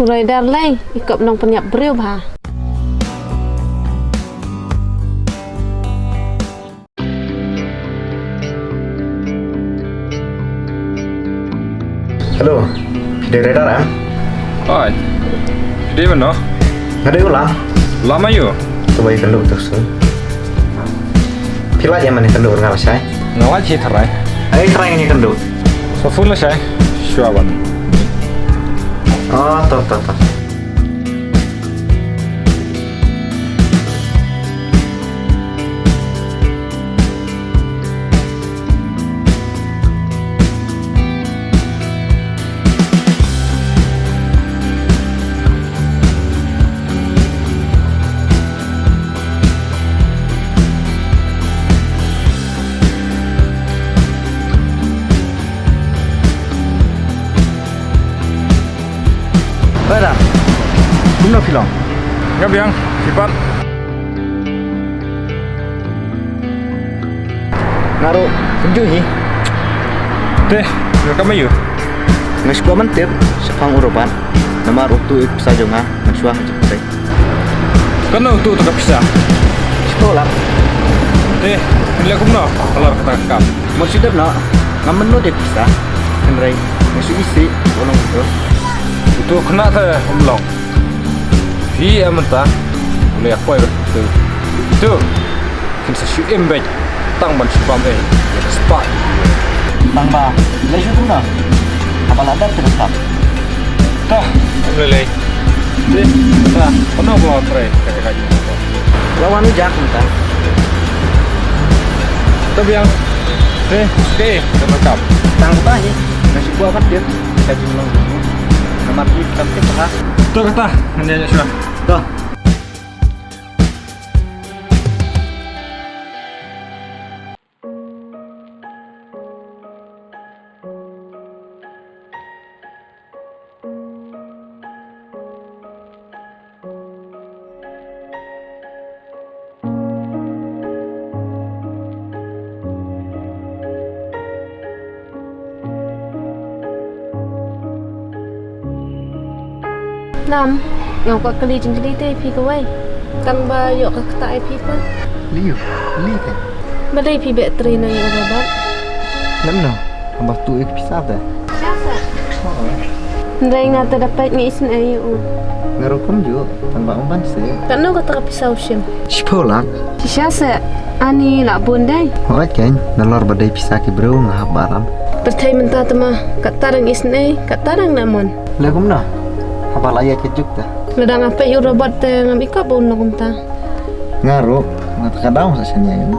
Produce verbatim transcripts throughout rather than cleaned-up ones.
Rider lei, i kop nongpynïap briew bha. Hello, phi dei rider em? Oi, phi dei mano? Nga dei u Lam. Lam aiu? To ba ïakynduh tu shu. Phi lait ïa mane kynduh nga lashai? Nga lait hi tharai. Ai tharai nga kynduh. Sa phone lashai. Shuwa ban. Oh, to to to. Oi da. Kumno phi long? Nga biang, phi pat? Nga ruh kumjuh hi. Te, nga kam aiu? Nga shu kwah ban tip shaphang u Robert. Namar utu u pisa jong nga, nga shu wan jingpyrshah. Kano utu u ka pisa? Shiphew lak. Te, phin leh kumno halor kata ka kam? Mo shu dep noh, ngam mut nud ïa pisa. Hynrei nga shu isih, u long utu. Utu u khynnah te um long. Phi em mynta u la ïa poi bad utu. Utu. Phin sa shu im beit tang ban shu bam ei ïa ka spah. Tang ba lei shu kumno? Haba la dep te ka spah. To, ym lei lei. Te, ta, kano ba trei ka ka. La wan u Jack mynta. To biang. Te, te, ka ka. Tang ba hi. Nga shu kwah ban tip ka jinglong. Namar ki kam tip ha. To kata, ngan ïa shuwa. To. Lam, nga kwah kylli jingkylli te ïa phi kawei. Tang ba ïoh ka ktah ïa phi pat. Lei, lei te. Balei phi beh trei noh ïa u Robert? Lem noh, haba tuh ïa ka pisa te. Hynrei nga te da peit nga isynei ïa u. Nga ruh kumjuh, tang ba ym ban seh. Katno kata ka pisa u shim? Shiphew lak. Shisha seh, ani la bun dei. Hooid keiñ, nalor ba dei pisa ki briew nga hap ba ram. Pyrthei mynta te ma, katta dang isynei, katta dang nang mon. Leh kumno? Haba la ïaid ka juk te. Lada nga peit ïa u Robert te ngam i kop ba un long kumta. Nga ruh, nga ta ka daw sa shaniah ïa u.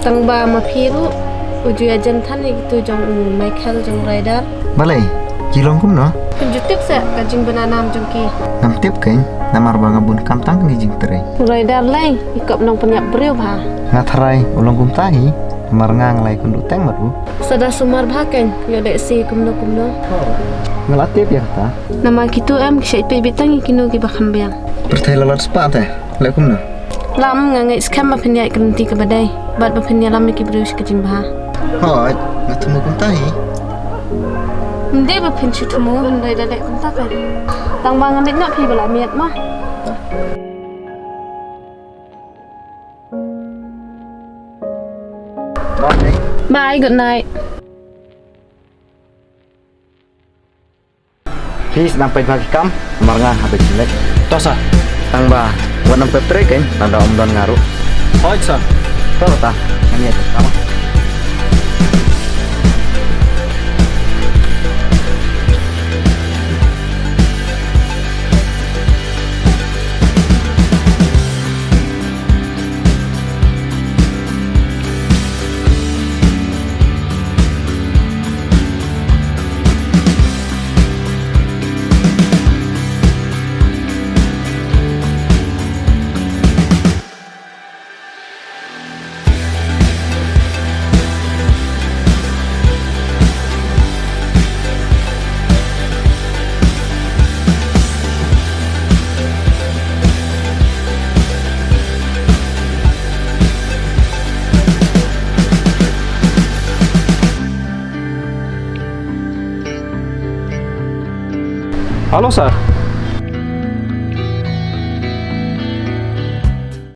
Tang ba ma phi ruh u ju ïajan than ïa kitu jong u Michael jong u Ryder. Balei? Ki long kumno? Phin ju tip seh ka jingbna nam jong ki. Ngam tip keiñ, namar ba nga bun kam tang ki jingtrei. U Ryder lei, i kop nongpynïap briew bha. Nga tharai u long kumta hi, namar nga nga la ïakynduh teng bad u. Sa da sumar bha keiñ, ïoh lehse kumno kumno. Nga la tip ïa kata. Namar kitu em ki shait peit beit tang ïa kino kiba kham biang. Pyrthei la lat spah te, leh kumno? Lam, nga ngeit skhem ba phin ïaid ka lynti kaba dei bad ba phin ïalam ïa ki briew sha ka jingbha. Hooid, nga thmu kumta hi. Ym dei ba phin shu thmu, hynrei da leh kumta keiñ. Tang ba ngan leit noh, phi ba la miet ma. Bye. Bye, good night. Phi sdang peit bha ki kam, namar nga hap ban leit. To sir. Tang ba wat nang pep trei keiñ, lada ym don nga ruh. Hooid sir. To kata, ngan ïaid ka kam. Hello sir,